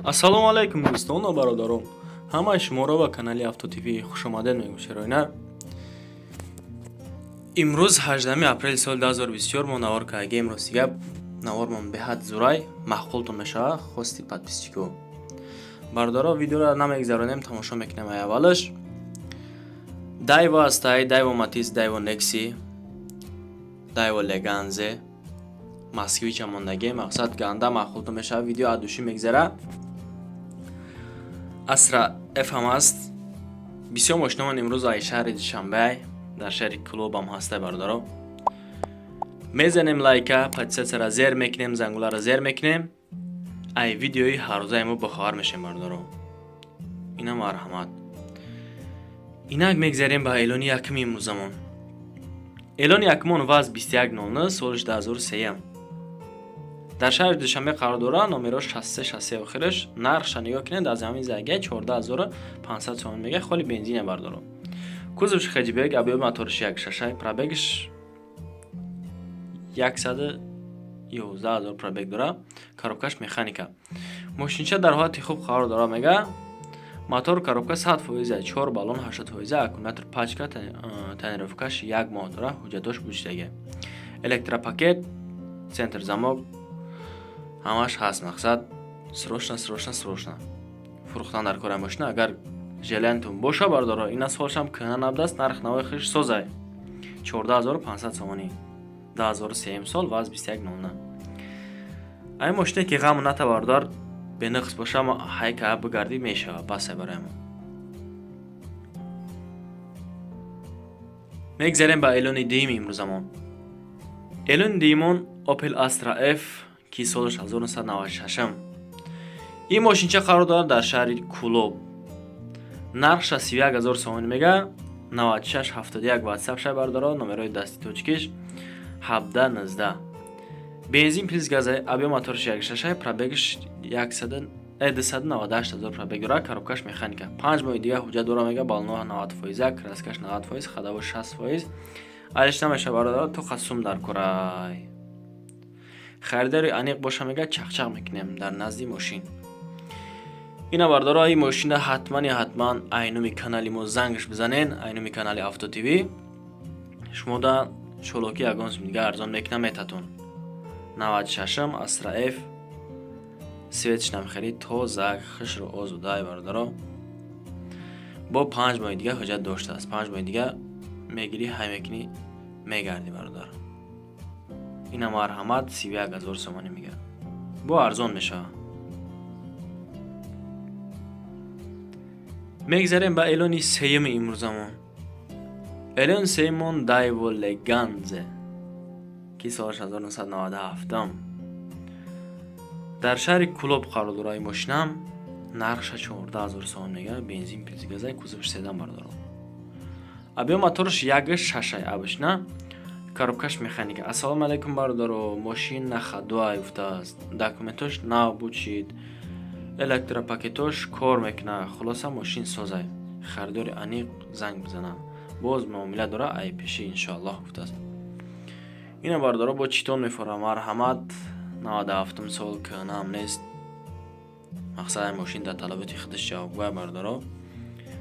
Ассалому алайкум дӯстон ва бародарон. Ҳамаи шуморо ба канали Авто ТВ хушомадед мегӯям шероинар. Имрӯз 18 апрели соли 2024 мо навор кардем. Рости гап навормон беҳад зурай, маъқултон мешавад, хости подписчико. Бародаро, видеоро намегзаронем, тамошо мекунем ай аввалаш. Дайво ҳастай, Дайво Матиз, Дайво Некси, Дайво Леганзе, Москвича мондагӣ, мақсад ганда маъқултон мешавад, видео аз душӣ мегзара. Астра F ҳам аст. Бисёр мошинамон имрӯз ай шаҳри Душанбе, дар шаҳри Кӯлобам ҳастай бародаро. Мезанем лайка, подписатсияро зер мекунем, зангуларо зер мекунем. Ай видеои ҳаррӯзаи мо бохабар мешем бародаро. Ина марҳамат. Инак мегзарем ба эълони якуми имрӯзамон. Эълони якумон ВАЗ 2109 соли 2003. Дар шаҳри Душанбе қарор дорад, номерош 6363 охираш. Нархша нигоҳ кунед, аз ҳамин зага 14500 сомон мега, холи бензина бардоро. Кузовш хэтчбек, объёми моторш 1.6, пробегш 111 000 пробег дорад, коробкаш механика. Мошинча дар ҳолати хуб қарор дорад мега. Мотор коробка 100%, 4 баллон 80%, аккумулятор пачка, тонировкаш 1 моҳ дорад, ҳуҷҷатош бучидаги. Электропакет, центр замок ҳамаш ҳаст. Мақсад срочно, срочно, срочно фурӯхтан дар кори мошина. Агар желаниятон боша бардоро, ина солшам кӯҳна набудааст, нарх навои хиш созай 14500 сомонӣ, 2003 сол, ВАЗ 2109. Ай мошине ки ғаму ната бародар, бенақс боша, ҳайка бигардӣ мешава, басай барои мо. Мегзарем ба эълони дуюми имрӯзамон. Эълони дуюмон Opel Astra F, ки солаш 1996. Ин мошинча қарор дорад дар шаҳри Кӯлоб. Нархша 31000 сомонӣ мега, 9671 WhatsApp шай бардоро, номерои дасти тоҷикиш 1719. Бензин плюс газ, объём моторш 1.6, пробегш 298 000 пробег дорад, коробкаш механика. 5 моҳи дига ҳуҷҷат дора мега, баллоно 90%, краскаш 90%, ходовой 60%. Алиш намеша бародаро, то қасум дар корай. Харидари аниқ боша мега, чақчақ мекунем дар назди мошин. Ина бардоро, ин мошина ҳатман ҳатман айнуми канали мо зангш бизанен, айнуми канали Авто ТВ. Шумо да шолоки ягон сум дига арзон мекунам метатон. 96 Astra F, светш намхели тоза, хушру озудай бародаро. Бо 5 моҳи дига ҳуҷҷат доштааст. 5 моҳи дига мегирӣ, ҳай мекунӣ, мегардӣ бародар. Ина марҳамат, 31000 сомонӣ мега. Бо арзон мешавад. Мегзарем ба эълони сеюми имрӯзамон. Эълони сеюмон Дайво Леганзе, ки соли 1997 дар шаҳри Кӯлоб қарор дорад. Ин мошинам нархша 14000 сомон мега, бензин плюс газай, кузовш седан бардорад. Объём моторш 1.6 абшна, коробкаш механика. Ассалому алайкум бародаро, мошин на ходу уфтааст, документош нав бучид, электропакетош кор мекунад. Хулоса мошин созай, харидори аниқ занг бизанад, боз муомила дора ай пеши иншоаллоҳ гуфтааст. Ина бародаро, бо читон мефорам, марҳамат, 97 сол, кӯҳнаам нест. Мақсади мошин дар талаботи худаш ҷавобгӯя бародаро.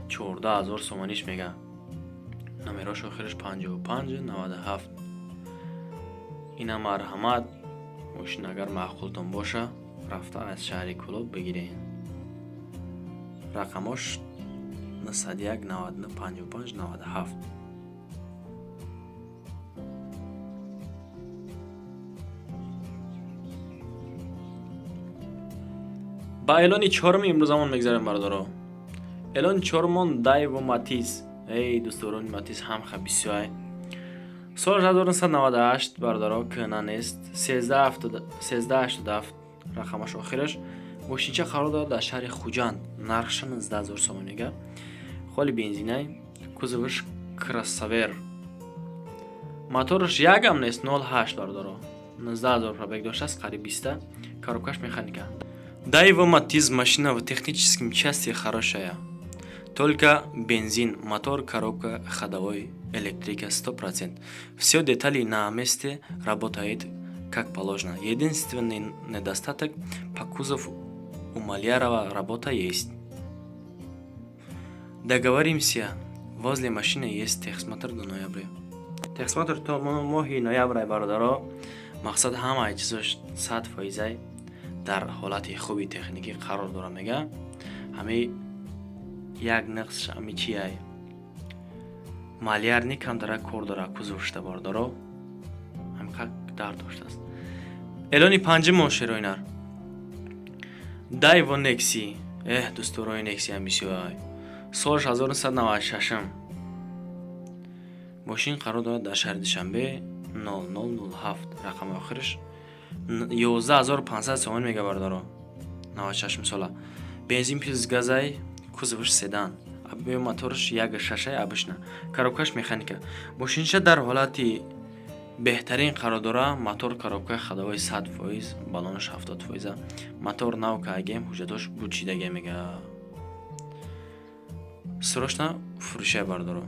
14000 сомониш мега. Номерош охираш 5597. Ина марҳамат, мошин агар маъқултон боша, рафта аз шаҳри Кӯлоб бигиред. Рақамош 901 99 55 97. Ба эълони чоруми имрӯзамон мегзарем бародаро. Эълони чорумон Дайво Матиз. Эй дӯстдорони Матиз ҳам ха бисёр. Соли 1998 бародаро, кӯҳна нест. 1387 рақамаш охираш. Мошинча қарор дорад дар шаҳри Хуҷанд. Нархша 19000 сомон мега. Холи бензинай, кузоваш кроссовер. Мотораш якам нест, 0.8 бародаро. 19000 пробег доштааст, қариб 20, коробкаш механика. Дайво Матиз машина в техническом части хорошая. Только бензин, мотор, коробка, ходовой, электрика 100%. Все детали на месте, работает как положено. Единственный недостаток: по кузову У Малярова работа есть. Договоримся. Возле машины есть техосмотр до ноября. Техосмотр то моҳи ноябрь, бародаро. Мақсад ҳамаи чизош 100% дар ҳолати хуби техникӣ қарор дорад, мега. Ҳамаи як нақсш ҳами чиай? Малярни камтара кор дора кузовшта, бародаро. Ҳамқа дард доштааст. Эълони панҷум шероинар. Дайво Некси. Дӯстдорои Некси ҳам бисёр. Соли 1996. Мошин қарор дорад дар шаҳри Душанбе, 0007 рақами охираш, 11500 сомон мега, бародаро. 96 сола. Бензин плюс газай, кузовш седан. Объем моторш 1.6 обычно. Коробкаш механика. Мошинша дар ҳолати беҳтарин қарор дора. Мотор, коробка ходовой 100%, баллонаш 70%. Мотор нав кагем, ҳуҷҷатош буд шидаге, мега. Срочно фурӯшай, бародаро.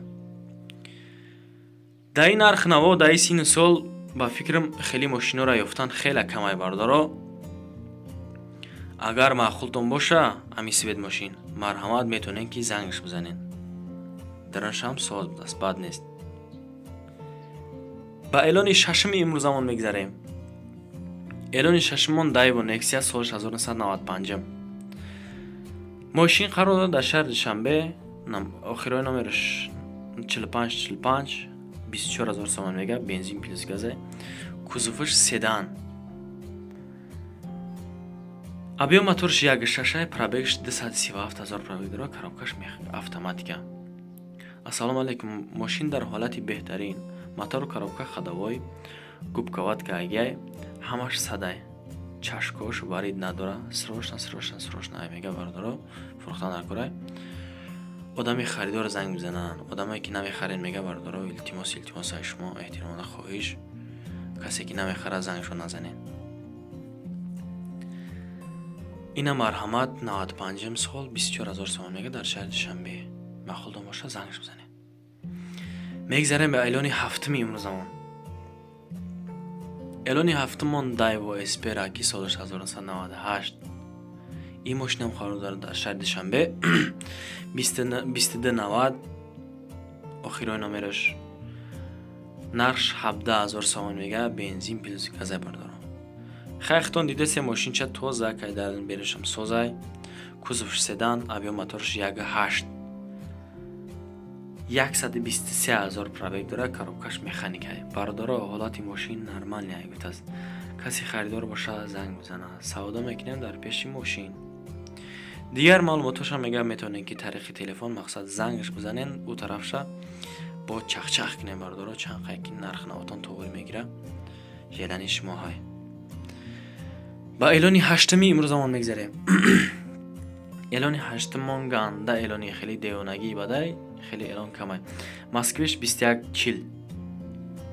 Дар ин нарх наво, дар ин сину сол, ба фикрам, хеле мошиноро ёфтан хеле камай, бародаро. Агар маъқултон боша ҳамин свет мошин, марҳамат, метавонед ки зангаш бизанед. Дарашам соз будааст, бад нест. Ба эълони шашуми имрӯзамон мегзарем. Эълони шашумон Дайво Нексия, соли 1995. Мошин қарор дорад дар шаҳри Душанбе, охирои номераш 4545, 24000 сомон мега, бензин плюс газе, кузоваш седан. Объем моторш 1.6, пробегш 237 000 пробег дорад, коробкаш автоматика. Ассалому алайкум, мошин дар ҳолати беҳтарин. Мотор, коробка ходовой, губка-ватка агай, ҳамаш садай. Чашкош варид надора. Срочно, срочно, срочно ай, мега, бародаро, фурӯхтан дар корай. Одами харидор занг бизананд. Одамое ки намехаред, мега, бародаро, илтимос, илтимос ай шумо, эҳтиромона хоҳиш. Касе ки намехарад, зангшо назанед. Ина марҳамат, 95 сол, 24000 сомон мега, дар шаҳри Душанбе. Маъқултон боша, зангш бизанед. Мегзарем ба эълони ҳафтуми имрӯзамон. Эълони ҳафтумон Дайво Эспера, ки соли 1998. Ин мошинам қарор дорад дар шаҳри Душанбе, 2290 охирои номераш, нархш 17000 сомон мега, бензин плюс газай, бародаро. Хайхтон дидасе, мошинча тоза кай, дар берашам созай. Кузовш седан, объем моторш 1.8, 123 000 пробег дорад, коробкаш механикай. Бародаро, ҳолати мошин нормальный гуфтааст. Касе харидор боша, занг бизана. Савдо мекунем дар пеши мошин. Дигар маълумотҳоша, мега, метавонед ки тариқи телефон, мақсад, зангаш бизанен, ӯ тарафша бо чахчах кунем, бародаро, чанд қай ки нарх навотон тоғри мегира. Желани шумоҳай. Ба эълони ҳаштуми имрӯзамон мегзарем. Эълони ҳаштумон ганда эълони хеле девонагии бадай, хеле эълон камай. Москвич 2140,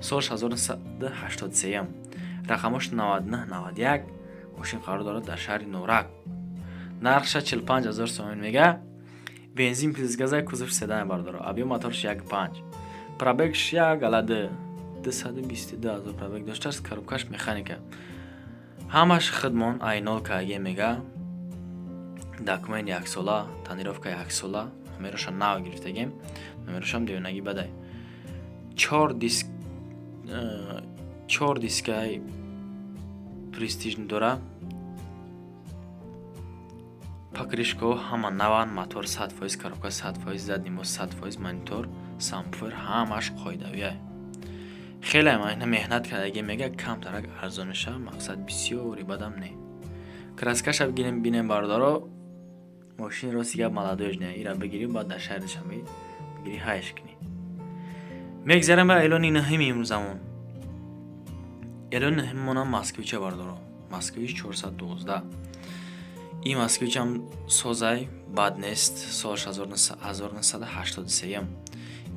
соли 1983, рақамош 9991. Мошин қарор дорад дар шаҳри Норак. Нархша 45000 сомон мега, бензин плюс газай, кузов седан, бародаро. Объем моторш 1.5, пробегш як галады 222 000 пробег доштааст, коробкаш механика. Ҳамаш хидмон айнол каге, мега. Документ яксола, тонировка яксола, номероша нав гирифтагем, номерошам девонагӣ бадай. Чор диск, чор дискаи престиж дора, покрышкаҳо ҳама наванд, мотор 100%, коробка 100%, задний мост 100%, монитор, сабвуфер ҳамаш қоидавия. Хеле майна меҳнат кардагӣ, мега, камтарак арзон мешавад, мақсад, бисёри бадам не. Краскаша бигирем, бинем, бародаро. Мошин рости гап молодёжный, ира бигирӣ, баъд дар шаҳри Душанбе бигирӣ, ҳайш кунӣ. Мегзарем ба эълони нӯҳими имрӯзамон. Эълони нӯҳимонам Москвича, бародаро. Москвич 412. Ин Москвичам созай, бад нест. Соли 1983.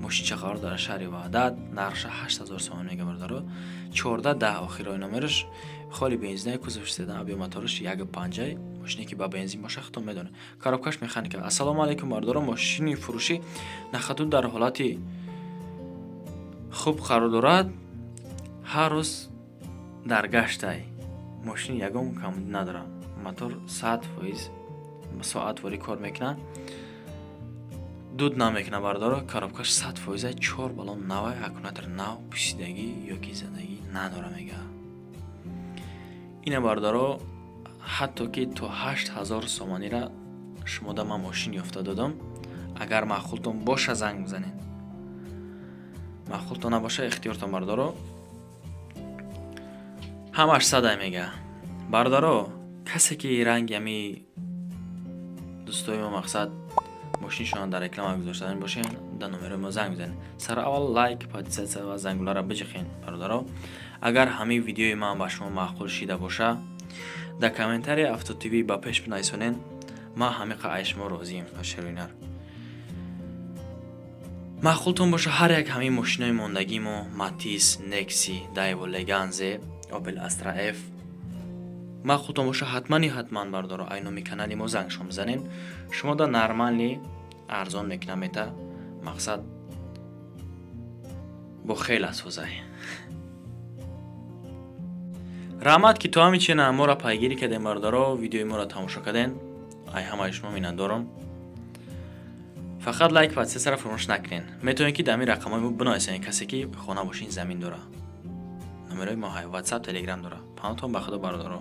Мошинча қарор дар шаҳри Ваҳдат, нархша 8000 сомон мега, бародаро. 1410 охирои номераш, холи бензинай, кузовш седан, объем мотораш 1.5. Мошине ки ба бензин боша, худтон медонед. Коробкаш механика. Ассалому алайкум, бародаро, мошини фурӯшӣ нахату дар ҳолати хуб қарор дорад, ҳар рӯз дар гаштай. Мошин ягон камбудӣ надорад. Мотор 100%. Соат вори кор мекунад. Дуд намекунад, бародаро. Коробкаш 100%, 4 баллон навай, аккумулятор нав, пӯсидагӣ ёки задагӣ надора, мега. Ина, бародаро, ҳатто ки то 8000 сомонира шумода ман мошин ёфта додам. Агар маъқултон боша, занг бизанед. Маъқултон набоша, ихтиёртон, бародаро. Ҳамаш садай, мега. Бародаро, касе ки ранги ами дӯстои мо, мақсад, мошиншонро дар реклама гузоштан бошен, дар номерои мо занг бизанед. Сар аввал лайк, подписаться ва зангуларо биҷиқен, бародаро. Агар ҳамин видеои ман ба шумо маъқул шида боша, дар комментария Авто ТВ ба пеш бинависонед. Ман ҳамиқа ай шумо розием. Шеринар, маъқултон боша, ҳар як ҳамин мошинои мондагии мо: Матиз, Некси, Дайво Леганзе, Опел Астра Ф маъқултон боша, ҳатмани ҳатман, бародаро, ай номи канали мо зангшон бизанед. Шумо да нормальный арзон мекунам, мета, мақсад, бо хеле созай. Раҳмат, ки то ҳамин чена моро пайгирӣ кардем, бародаро, видеои моро тамошо кардем. Ай ҳамаи шумо миннатдорам. Фақат лайк, подписаться ро фаромӯш накунед. Метавонед, ки дар ҳамин рақамҳои мо бинависед. Касе ки хона бошин, замин дора, номерои мо ҳай, Ватсап, Телеграм дора. Паноҳтон ба Худо, бародаро.